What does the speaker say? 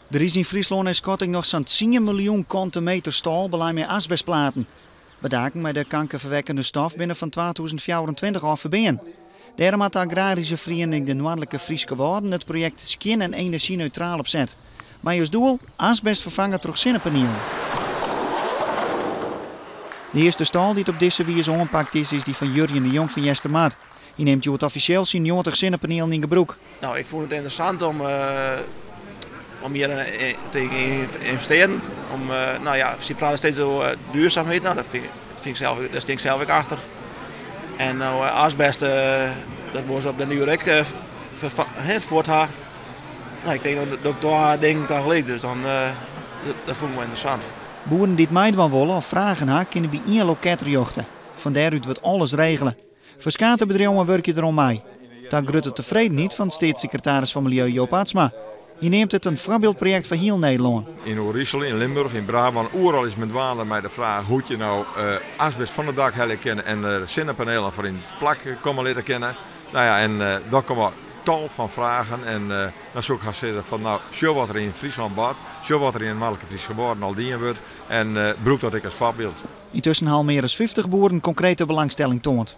Der is yn Fryslân nei skatting noch sa'n tsien miljoen kante meter stâl belein mei asbestplaten. Bedaken mei de kankerferwekkende stof binne fan 2024 ôf ferbean. Dêrom hat de agraryske feriening de Noardlike Fryske Wâlden it projekt Skjin en Enerzjyneutraal opset. Mei as doel asbest ferfange troch sinnepanielen. De earste stâl dy't op dizze wize oanpakt is, is dy fan Jurjen de Jong fan Eastermar. Hy nimt hjoed offisjeel syn 90 sinnepanielen yn gebrûk. No, ik fûn it ynteressant om, om hjir te ynvestearjen. Om, no ja, se prate steeds oer duurzaamheid. No, dat fyn, fyn ik sels, dêr stean ik sels ek achter. En no, asbest, dat wolle se op den duer ek fuort ha. No, ik tink dat ik twa dingen tagelyk, dus dan, dat fûn ik wol ynteressant. Boeren dy't meidwaan wolle of fragen ha, kinne by ien loket terjochte. Fan dêrút wurdt alles regele. Ferskate bedriuwen wurkje deroan mei. Ta grutte tefredenheid fan steatssekretaris fan Miljeu Joop Atsma. Hy neamt it in foarbyldprojekt foar hiel Nederlân. Yn Oerisel, yn Limburch, yn Brabân, oeral is men dwaande mei de fraach hoe't je no asbest fan it dak helje kinne en der sinnepanelen foar yn it plak komme litte kinne. No ja, en dan komme tal fan fragen en dan soe ik hast sizze fan no, sjoch wat der yn Fryslân bart, sjoch wat der yn de Noardlike Fryske Wâlden al dien wurdt en brûk dat ek as foarbyld. Yntusken ha al mear as 50 boeren konkrete belangstelling toand.